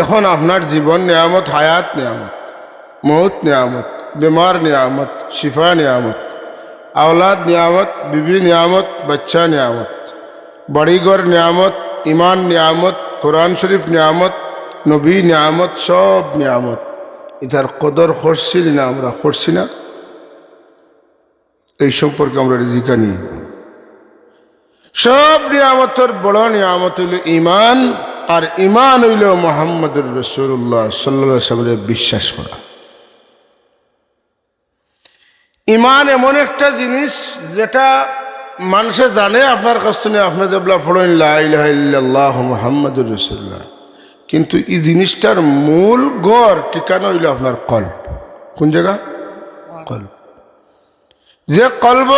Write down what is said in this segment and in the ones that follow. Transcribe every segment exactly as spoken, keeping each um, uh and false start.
এখন আপনার জীবন নিয়ামত, হায়াত নিয়ামত, মউত নিয়ামত, বেমার নিয়ামত, শিফা নিয়ামত, আওলাদ নিয়ামত, বিবি নিয়ামত, বাচ্চা নিয়ামত, বাড়িঘর নিয়ামত, ইমান নিয়ামত, কোরআন শরীফ নিয়ামত, নবী নিয়ামত, সব নিয়ামত। ইতার কদর করছি না আমরা? করছি না? এই সম্পর্কে আমরা রিজিকা নিয়ে সব নিয়ামতর বড় নিয়ামত অইল ইমান, আর ইমান অইল মুহাম্মদুর রাসূলুল্লাহ সাল্লাল্লাহু আলাইহি ওয়াসাল্লামরে বিশ্বাস করা। ইমান এমন একটা জিনিস, যেটা মানষে জানে আপনার কাছ থনে, আপনে যেবলা পড়ইন লা ইলাহা ইল্লাল্লাহ মুহাম্মাদুর রাসূলুল্লাহ, কিন্তু ই জিনিসটার মূল ঘর, ঠিকানা অইল আপনার কলব। কোন জাগা? কলব। যে কলব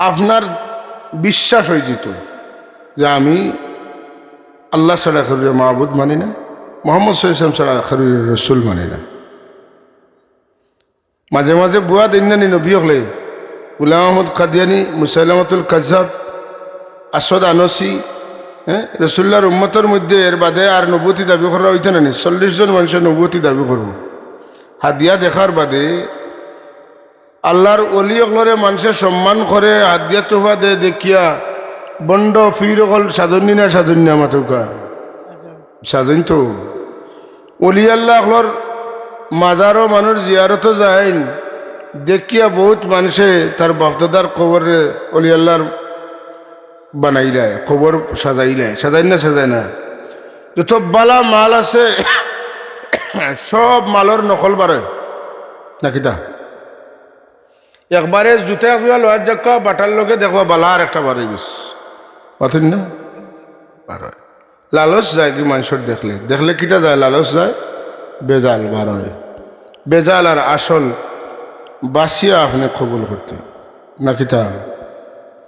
আপনার বিশ্বাস অইযিত যে আমি আল্লাহ ছাড়া কেউরে মাবুদ মানি না, মুহাম্মদ সাল্লাল্লাহু আলাইহি ওয়াসাল্লাম ছাড়া কেউরে রসুল মানি না। মাঝে মাঝে ভুয়া দেইন না নি নবী অকলে, গুলাম আহমদ কাদিয়ানি, মুসাইলামাতুল কাজ্জাব, আসওয়াদ আনসি, হ্যাঁ, রসুলুল্লাহর উম্মতর মধ্যে এর বাদে আর নবুয়তি দাবি করা অইতো না নি? চল্লিশ জন মানষে নবুয়তি দাবি করবো। হাদিয়া দেখার বাদে আল্লাহর ওলি অকলরে মানষে সম্মান করে, হাদিয়া তোফা দেয় দেখিয়া ভন্ড পীর অকল সাজইন নি না সাজইন না মাতউক্কা? সাজইন তো। ওলি আল্লাহ অকলর মাজারো মানুষ জিয়ারতো যাইন, দেখিয়া বউত মানষে তার বাপদাদার কবররে ওলি আল্লাহর বানাইলায়, কবর সাজাইলায়, সাজাইন না সাজায় না? যত বালা মাল আছে সব মালর নকল বারয়, না কিতা? একবারে জুতা খুলিয়া লওয়ার যাউক্কা, বাটার লগে দেখবা বালা আরেকটা বারই গেছে। মাতইন না? বারয়। লালচ যায় কি মানষর দেখলে? দেখলে কিতা যায়? লালচ যায়, ভেজাল বারয়। ভেজাল আর আসল বাছিয়া আপনে কবুল করতে, না কিতা?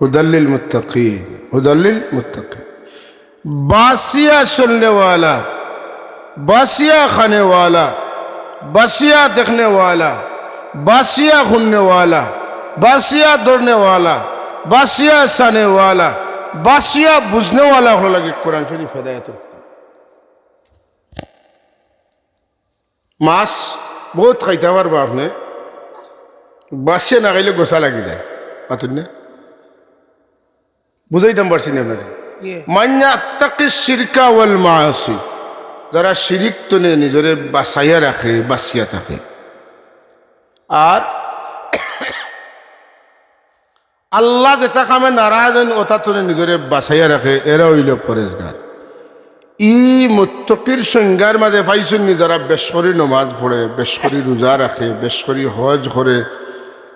হুদাল্লিল মুত্তাকিন, হুদাল্লিল মুত্তাকিন। বাছিয়া চলনেওয়ালা, বাছিয়া খানেওয়ালা, বাছিয়া দেখনেওয়ালা, বাছিয়া হুননেওয়ালা, বাছিয়া ধরনেওয়ালা, বাছিয়া চানেওয়ালা, বাছিয়া বুঝনেওয়ালা অকলর লাগি কোরআন শরীফ হেদায়েতর কিতাব। মাছ বউত খাইতা পারবা আপনে, বাছিয়া না খাইলে গোসা লাগি যায়। মাতইন না? বুঝাইতাম পারছি নি আপনারে? ইয়ে। মান ইয়াত্তাকি শিরকা ওয়াল মাআসি, যারা শিরিক তনে নিজরে বাচাইয়া রাখে, বাছিয়া থাকে, আর আল্লাহ যেটা কামে নারাজ অইন, ওটা তনে নিজরে বাচাইয়া রাখে, এরা অইল পরেজগার। ই মুত্তকির সংজ্ঞার মাঝে পাইছইন নি? যারা বেশ করি নমাজ পড়ে, বেশ করি রোজা রাখে, বেশ করি হজ করে,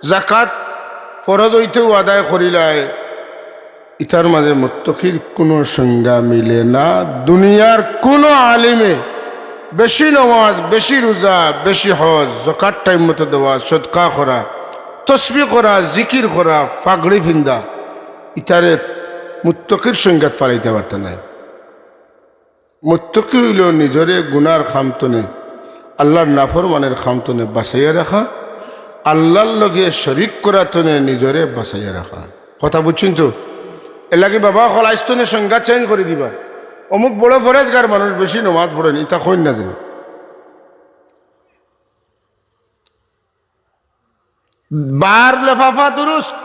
জাকাত ফরজ অইতেউ আদায় করিলায়, ইতার মাঝে মুত্তকির কুনু সংজ্ঞা মিলে না। দুনিয়ার কুনু আলিমে বেশি নমাজ, বেশি রোজা, বেশি হজ, জাকাত টাইম মতো দেওয়া, সদকা করা, তসবি করা, জিকির করা, পাগড়ি ফিন্দা, ইতারে মুত্তকির সংজ্ঞাত ফালাইতা পারতা নায়। মুত্তকি অইল নিজরে গুনার কাম তনে, আল্লাহর নাফরমানের কাম তনে বাচাইয়া রাখা, আল্লাহর লগে শরিক করা তনে নিজরে বাচাইয়া রাখা। কথা বুঝছইন তো? এরলাগি বাবা অকল আইজ তনে সংজ্ঞা চেঞ্জ করি দিবা। অমুক বড় পরেজগার মানুষ, বেশি নমাজ পড়ইন, ইতা কইন না যেন। বার লেফাফা দুরুস্ত,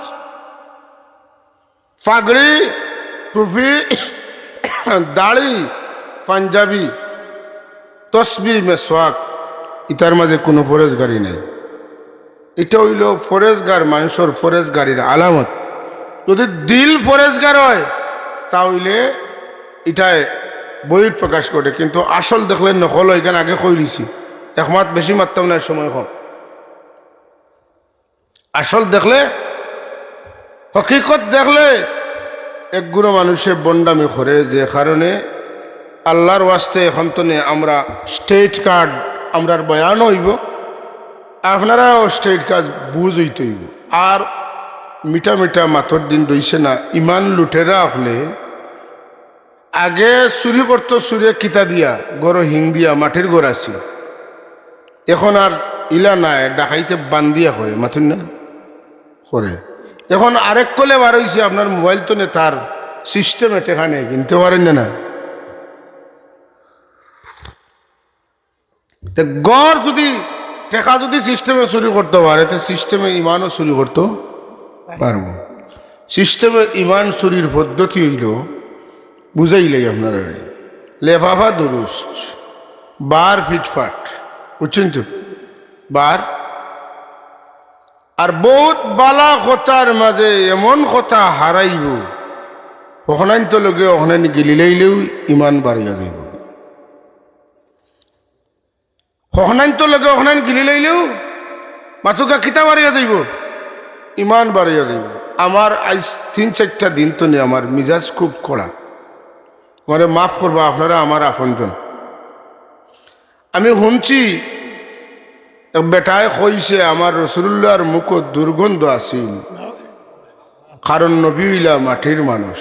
পাগড়ি, টুপি, দাড়ি, পাঞ্জাবি, তসবি, মেসওয়াক, ইতার মাঝে কুনু পরেজগারি নাই। ইটা অইল পরেজগার মানষর পরেজগারির আলামত। যদি দিল পরেজগার অয়, তা অইলে ইটায় বহির প্রকাশ করে, কিন্তু আসল দেখলে নকল অয়, ইখান আগে কইলিছি। এক মাত বেশি মাততাম না, সময় কম। আসল দেখলে, হকিকত দেখলে, এক গুরু মানষে ভন্ডামি করে, যে কারণে আল্লাহর ওয়াস্তে এখন তনে আমরা স্টেট কার্ড, আমরার বয়ান অইব, আপনারাও স্টেট কার্ড বুঝ অইতে অইব। আর মিঠা মিঠা মাতর দিন রইছে না, ইমান লুটেরা অকলে আগে চুরি করতো, চুরে কিতা দিয়া, ঘরো হিং দিয়া, মাটির ঘর আছিল। এখন আর ইলা নাই, ডাকাইতে বান্দিয়া করে, মাতইন না? করে। এখন আরেক কলে বার অইছে, আপনার মোবাইল তনে তার সিস্টেমে টেকা নেয়, কিনতে পারইন না, না? তে গড় যদি, টেকা যদি সিস্টেমে চুরি করতো পারে, তে সিস্টেমে ইমানও চুরি করতো পারবো। সিস্টেমে ইমান চুরির পদ্ধতি অইলো, বুঝাইলাই আপনারারে, লেফাফা দুরুস্ত, বার ফিটফাট, বুঝছইন তো? বার আর বউত বালা কথার মাঝে এমন কথা হারাইবো, অখনাইনতর লগে অখনাইন গিলিলাইলেউ ইমান বাড়িয়া যাইবো। অখনাইনতর লগে অখনাইন গিলিলাইলেউ মাতুক্কা কিতা বাড়িয়া যাইবো? ইমান বাড়িয়া যাইবো। আমার আইজ তিন চাইরটা দিন তনে আমার মিজাজ খুব কড়া। আমারে মাফ করবা, আপনারা আমার আপনজন। আমি হুনছি এক বেটায় কইছে, "আমার রসুলুল্লাহর মুখো দুর্গন্ধ আছিল, কারণ নবী অইলা মাটির মানুষ।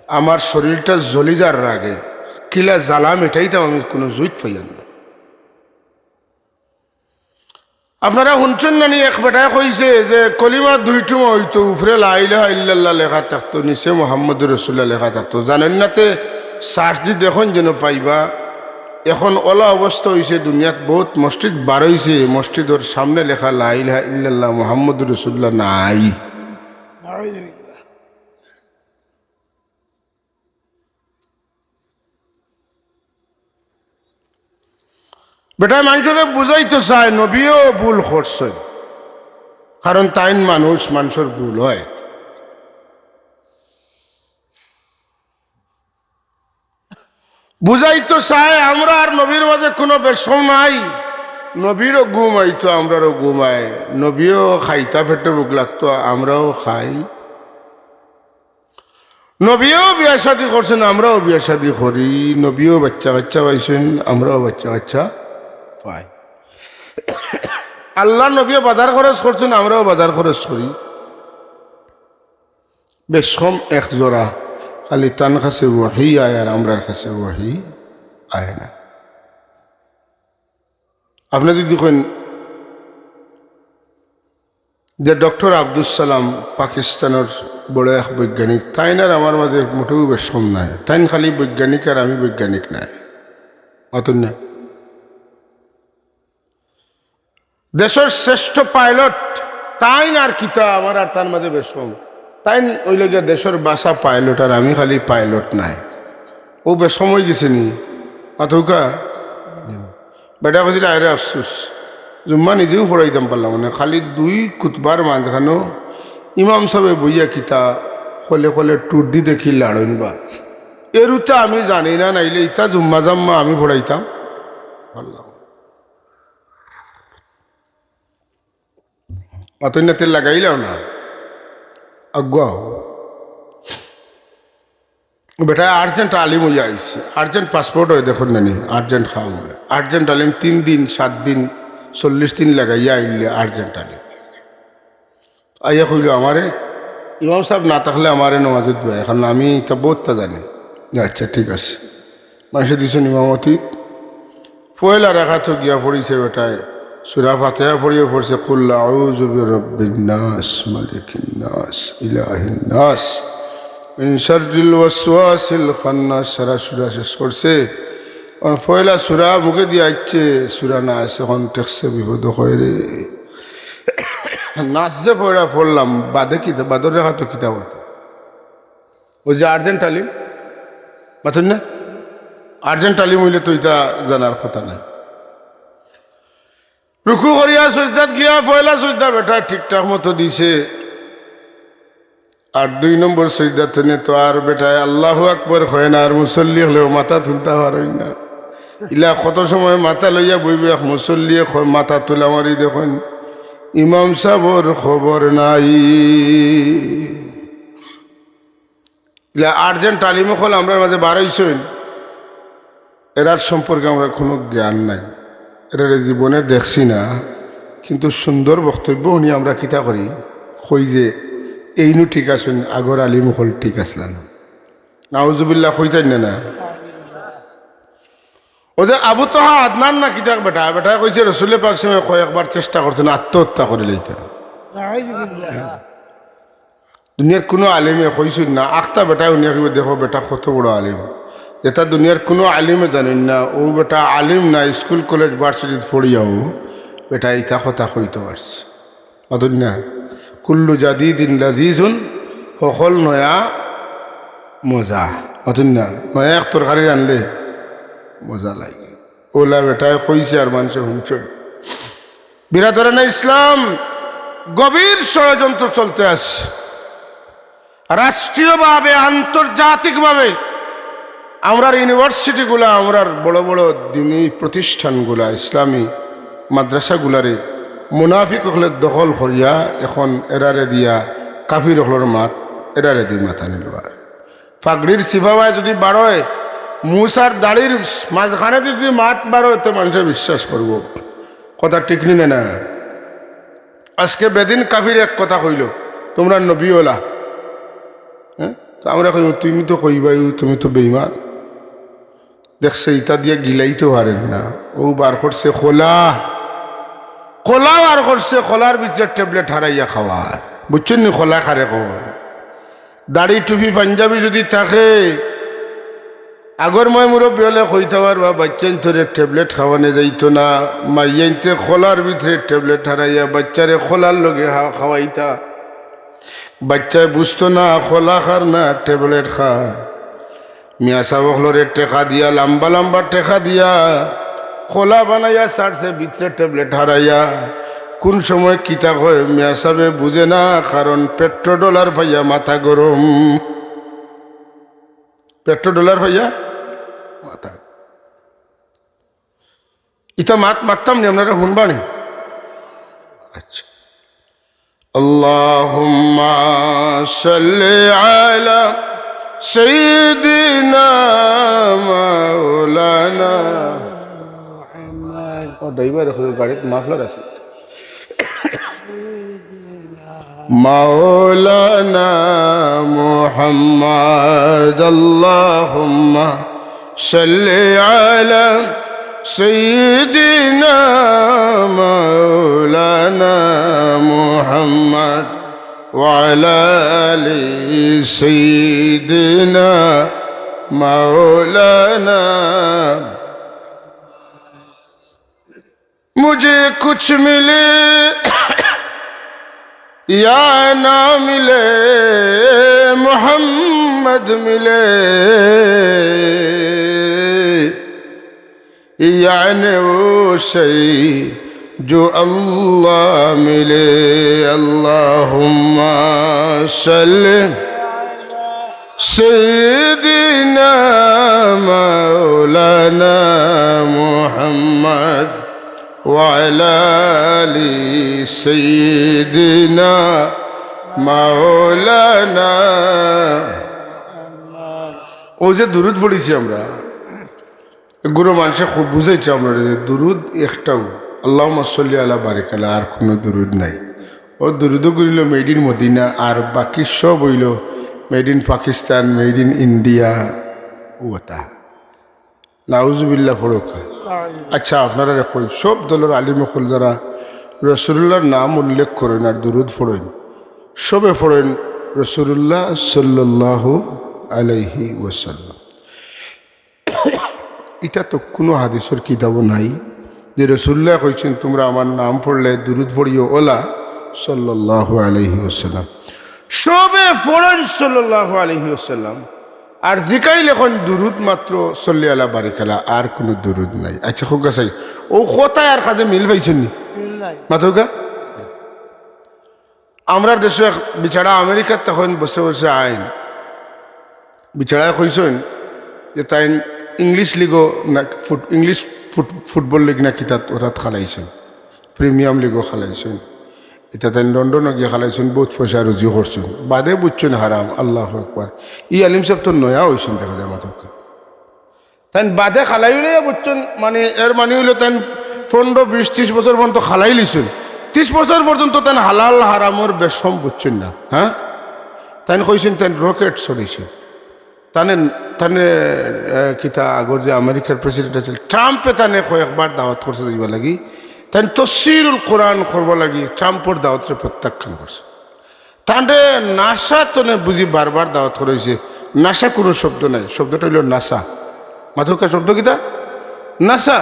আমার শরীরটা জ্বলি যার রাগে, কিলা জ্বালা মিটাইতাম, আমি কুনু জুইত পাইয়ার না।" আপনারা হুনছইন না নি, এক বেটায় কইছে যে কলিমা দুইটুমা অইতো, উপরে লা ইলাহা ইল্লাল্লাহ লেখা থাকতো, নিচে মুহাম্মদুর রাসূলুল্লাহ লেখা থাকতো। জানইন না তে search দি দেখইন যেন পাইবা। এখন অলা অবস্থা অইছে, দুনিয়াত বউত মসজিদ বারইছে, মসজিদর সামনে লেখা লা ইলাহা ইল্লাল্লাহ মুহাম্মদুর রাসূলুল্লাহ নাই। বেটায় মানষরে বুঝাইতো চায় নবীও ভুল করছইন, কারণ তাইন মানুষ, মানষর ভুল অয়। বুঝাইতো চায় আমরার নবীর মাঝে কুনু বেশকম নাই, নবীরও ঘুম আইতো, আমরারও ঘুম আয়, নবীও খাইতা, পেটো ভুক লাগতো, আমরাও খাই। নবীও বিয়া শাদী করছইন, আমরাও বিয়া শাদী করি। নবীও বাইচ্চা কাইচ্চা পাইছইন, আমরাও বাইচ্চা কাইচ্চা পাই। আল্লার নবীও বাজার খরচ করছইন, আমরাও বাজার খরচ করি। বেশকম এক জোড়া, খালি তান কাছে ওহী আয় আর আমরার কাছে ওহী আয় না। আপনে যদি কইন যে ডক্টর আব্দুস সালাম পাকিস্তানর বড় এক বৈজ্ঞানিক, তাইন আর আমার মাঝে মোটেও বেশকম নায়, তাইন খালি বৈজ্ঞানিক আর আমি বৈজ্ঞানিক নায়, মাতুন না। দেশর শ্রেষ্ঠ পাইলট তাইন, আর কিতা আমার আর তান মাঝে বেশকম? তাইন অইলা গিয়া দেশর বাছা পাইলট, আর আমি খালি পাইলট নায়। অউ বেশকম অইগেছে নি? মাতউক্কা। বেটায় কইছিল, "আরে আফসুস, জুম্মা নিজেও পড়াইতাম পারলাম না, খালি দুই খুতবার মাঝখানো ইমাম সাবে বইয়া কিতা কলে কলে টুট দি দেখি লাড়ইন বা। এরুতা আমি জানি না, নাইলে ইতা জুম্মা জাম্মা আমি পড়াইতাম পারলাম।" মাতইন না তে লাগাইলাও না, আগুয়াও। বেটায় urgent আলিম অইয়া আইছে, urgent পাসপোর্ট অয়, দেখইন না নি, urgent কাম অয়, urgent আলিম তিন দিন, সাত দিন, চল্লিশ দিন লাগাইয়া আইলে urgent আলিম। আইয়া কইলো আমারে, "ইমাম সাব না থাকলে আমারে নমাজো দিবায়, কারণ আমি ইতা বউততা জানি।" আচ্ছা, ঠিক আছে। মানষে দিছইন ইমামতি। পয়লা রাকাতো গিয়া পড়ছে বেটায়, সূরা ফাতিহা পড়িয়া পড়ছে, "কুল আউযু বিরাব্বিন নাস, মালিকিন নাস, ইলাহিন নাস, মিন শাররিল ওয়াসওয়াসিল খান্নাস", সারা সূরা শেষ করছে। আর পয়লা সূরা মুখে দিয়া আইছে, সূরা নাস, অখন ঠেকছে বিপদো, কয় রে। নাস যে পয়লা পড়লাম, বাদে কিতা, বাদর রাকাতো কিতা পড়তাম? অউ যে urgent আলিম, মাতইন না? Urgent আলিম অইলে তো ইতা জানার কথা নায়। রুকু করিয়া সইজদাত গিয়া পয়লা সইজদা বেটায় ঠিকঠাক মতো দিছে, আর দুই নম্বর সইজদা তনে তো আর বেটায় আল্লাহু আকবার কয় না, আর মুসল্লি অকলেও মাথা তুলতা পারইন না। ইলা কত সময় মাথা লইয়া বইবো, এক মুসল্লিয়ে খ-, মাথা তুলা মারি দেখইন, ইমাম সাবর খবর নাই। ইলা urgent আলিম অকল আমরার মাঝে বার অইছইন, এরার সম্পর্কে আমরার কুনু জ্ঞান নাই, এরারে জীবনে দেখছি না, কিন্তু সুন্দর বক্তব্য হুনি আমরা কিতা করি, কই যে এইনও ঠিক আছইন, আগর আলিম অকল ঠিক আছলা না। নাউজুবিল্লাহ কইতাইন না, না? অউ যে আবু তহা আদনান না কিতা বেটা, বেটায় কইছে রসুলে পাক সাল্লাল্লাহু আলাইহি ওয়াসাল্লামে কয়েকবার চেষ্টা করছইন আত্মহত্যা করিলাইতা। নাউজুবিল্লাহ। দুনিয়ার কুনু আলিমে কইছইন না, আখতা বেটায় হুনিয়া কইবো, "দেখো বেটা কত বড় আলিম।" যেটা দুনিয়ার কুনু আলিমে জানইন না, অউ বেটা আলিম না, স্কুল কলেজ ভার্সিটিত পড়িয়াও বেটা ইতা কথা কইতো পারছে। অতএব না, কুল্লু জাদিদিন লাজিজুন, হকল নয়া মজা। অতএব না, নয়া এক তরকারি রানলে মজা লাগে। অলা বেটায় কইছে আর মানষে হুনছইন। বিরাদরানে ইসলাম, গভীর ষড়যন্ত্র চলতে আছে। রাষ্ট্রীয়ভাবে, আন্তর্জাতিকভাবে আমরার ইউনিভার্সিটিগুলা, আমরার বড় বড় দিনী প্রতিষ্ঠানগুলা, ইসলামী মাদ্রাসাগুলারে মুনাফিক অকলে দখল করিয়া এখন এরারে দিয়া, কাফির অকলর মাত এরারে দি মাতানি লওয়ার। পাগড়ির চিপাবায় যদি বারয়, মুছার দাড়ির মাঝখানে যদি মাত বারয়, তে মানষে বিশ্বাস করবো। কথা ঠিক নি না? আজকে বেদিন কাফির এক কথা কইলো, "তুমরা নবী অলা।" হ্যাঁ? তো আমরা কইমু, "তুমি তো কইবায়উ, তুমি তো বেইমান।" দেখছে, ইতা দিয়া গিলাইতো পারের না। অউ বার করছে কলা, কলা বার করছে, কলার ভিতরে ট্যাবলেট হারাইয়া খাওয়ার। বুঝছইন নি কলা কারে কয়? দাড়ি, টুপি, পাঞ্জাবি যদি থাকে, আগর ময়-মুরব্বি অকলে কইতা পারবা, বাইচ্চাইন্তরে ট্যাবলেট খাওয়ানে যাইতো না, মাইয়াইন্তে কলার ভিতরে ট্যাবলেট হারাইয়া বাইচ্চারে কলার লগে হা-, খাওয়াইতা। বাইচ্চায় বুঝতো না কলা খার না ট্যাবলেট খার। মিয়াসাব অকলরে টেকা দিয়া, লাম্বা লাম্বা টেকা দিয়া কলা বানাইয়া ছাড়ছে, ভিতরে ট্যাবলেট হারাইয়া। কুন সময় কিতা কয় মিয়াসাবে বুঝে না, কারণ পেট্রো ডলার পাইয়া মাথা গরম। পেট্রো ডলার পাইয়া মাথা। ইতা মাত মাততাম নি, আপনারা হুনবা নি? আচ্ছা। اللهم صل على سيدنا مولانا محمد. ও ড্রাইভার, এখন গাড়িত মাফলার আছে। مولانا محمد، اللهم صل على سيدنا مولانا محمد وعلى آل سيدنا مولانا. مجھے کچھ ملے یا نہ ملے، محمد ملے، یعنی وہ شے جو اللہ ملے۔ اللہم صل سیدنا مولانا محمد وعلى آل سيدنا مولانا. অউ যে দুরুদ পড়ছি আমরা, এগুলো মানষে খুব বুঝাইছে আমরা যে দুরুদ একটাউ, আল্লাহুম্মা সাল্লি আলা বারিক আলা, আর কুনু দুরুদ নাই। অউ দুরুদগুলো অইলো made in মদিনা, আর বাকি সব অইলো made in Pakistan, made in India, অতা। নাউজুবিল্লাহ পড়উক্কা। আচ্ছা, আপনারারে কই, সব দলর আলিম অকল যারা রাসূলুল্লাহর নাম উল্লেখ করইন আর দুরুদ পড়ইন, সবে পড়ইন রাসূলুল্লাহ সাল্লাল্লাহু আলাইহি ওয়াসাল্লাম। ইটা তো কুনু হাদিসর কিতাবো নাই যে রাসূলুল্লাহ কইছইন, "তুমরা আমার নাম পড়লে দুরুদ পড়িও অলা সাল্লাল্লাহু আলাইহি ওয়াসাল্লাম।" সবে পড়ইন সাল্লাল্লাহু আলাইহি ওয়াসাল্লাম। আর জিকাইলে কইন দুরুদ মাত্র, সল্লি আলা বারিক আলা, আর কুনু দুরুদ নাই। আচ্ছা, কউক্কা চাই, অউ কথায় আর কাজে মিল পাইছইন নি? মিল নাই। মাতউক্কা? আমরার দেশো এক বেচারা আমেরিকাত তখন বসে বসে আইন, বেচারায় কইছইন যে তাইন ইংলিশ লিগো না foot-, English foot-, football league না কিতাত অতাত খেলাইছইন, প্রিমিয়াম লিগো খেলাইছইন। ইটা তাইন লন্ডনো গিয়া খেলাইছইন, বউত পয়সা রুজি করছইন। বাদে বুঝছইন হারাম, আল্লাহু আকবার। ই আলিম সাব তো নয়া অইছইন দেখা যায় মাতউক্কা। তাইন বাদে খেলাইলে বুঝছইন, মানে এর মানে অইলো তাইন পনরো, বিশ, তিশ বছর পর্যন্ত খেলাইলিছইন। তিশ বছর পর্যন্ত তাইন হালাল হারামর বেশম বুঝছইন না, হ্যাঁ? তাইন কইছইন তাইন রকেট ছড়াইছইন। তানে, তানে, এ, কিতা আগর যে আমেরিকার প্রেসিডেন্ট আছিল, ট্রাম্পে তানে কয়েকবার দাওয়াত করছে যাইবার লাগি। তাইন তফসিরুল কোরআন করবার লাগি ট্রাম্পর দাওয়াতরে প্রত্যাখ্যান করছে। তানরে নাসা তনে বুঝি বারবার দাওয়াত করা অইছে। নাসা কুনু শব্দ নাই, শব্দটা অইলো নাসা। মাতউক্কা শব্দ কিতা? নাসা।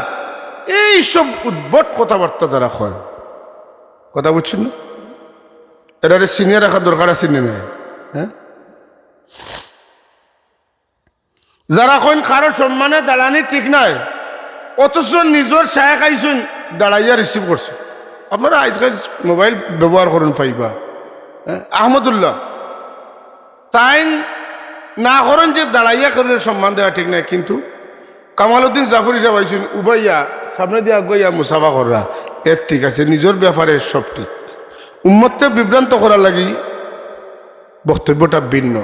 এই সব উদ্ভট কথাবার্তা যারা কয়, কথা বুঝছইন না? এরারে চিনিয়া রাখার দরকার আছে নি না? হ্যাঁ, যারা কইন কারো সম্মানে দাঁড়ানি ঠিক নায়, অথচ নিজর শায়েখ আইছইন, দাঁড়াইয়া রিসিভ করছইন। আপনারা আজকাল মোবাইল ব্যবহার করইন, পাইবা। হ্যাঁ, আহমদুল্লাহ তাইন না করইন যে দাঁড়াইয়া করিয়া সম্মান দেওয়া ঠিক নায়, কিন্তু কামালউদ্দিন জাফরি সাব আইছইন, উবাইয়া সামনেদি আগুয়াইয়া মুসাফা কররা, এর ঠিক আছে, নিজর ব্যাপারে সব ঠিক। উম্মতরে বিভ্রান্ত করার লাগি বক্তব্যটা ভিন্ন।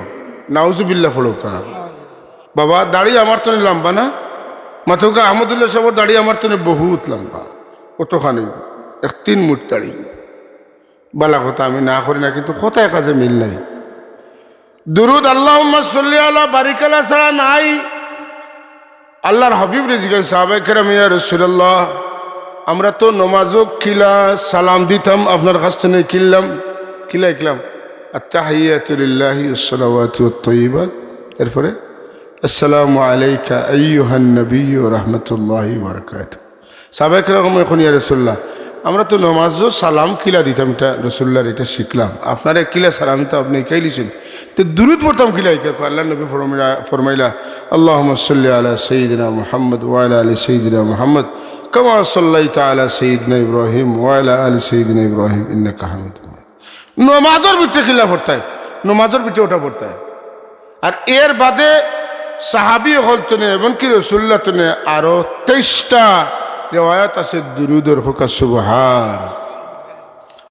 নাউজুবিল্লাহ পড়উক্কা। বাবা, দাড়ি আমার তনে লম্বা না? মাতউক্কা, আহমদুল্লাহ সাবর দাড়ি আমার তনে বহুত লম্বা, অতখানি, এক তিন মুঠ দাড়ি। বালা কথা, আমি না করি না, কিন্তু কথায় কাজে মিল নাই। দুরুদ আল্লাহুম্মা সাল্লি আলা বারিক আলা ছাড়া নাই। আল্লাহর হাবিবরে জিগাইন সাহাবায়ে কেরাম, ইয়া রাসূলুল্লাহ, আমরা তো নমাজো কিলা সালাম দিতাম, আপনার কাছ তনে কিনলাম, কিলা ইকলাম, আত্তাহিয়াতু লিল্লাহি ওয়াস সালাওয়াতু ওয়াত তাইয়্যিবাত, এরপরে আসসালামু আলাইকা আইয়ুহান নাবিয়্যু ওয়া রাহমাতুল্লাহি ওয়া বারাকাতুহু। সাহাবায়ে কেরাম কইন, ইয়া রাসূলুল্লাহ, আমরা তো নমাজো সালাম কিলা দিতাম, ইটা রাসূলুল্লাহর ইটা শিখলাম, আপনারে কিলা সালাম দিতাম আপনে হিকাইলিছইন, তে দুরুদ পড়তাম কিলা? ইটা আল্লাহর নবী ফরমাইলা, ফরমাইলা, আল্লাহুম্মা সাল্লি আলা সাইয়্যিদিনা মুহাম্মদ ওয়া আলা আলি সাইয়্যিদিনা মুহাম্মদ কামা সাল্লাইতা আলা সাইয়্যিদিনা ইব্রাহিম ওয়া আলা আলি সাইয়্যিদিনা ইব্রাহিম ইন্নাকা হামিদুম মাজিদ। নমাজর ভিতরে কিলা পড়তায়? নমাজর ভিতরে ওটা পড়তায়। আর এর বাদে সাহাবী অকল তনে, এমনকি রাসূলুল্লাহ তনে আরো তেইশটা রেওয়ায়াত আছে দুরুদর, কউক্কা সুবহান।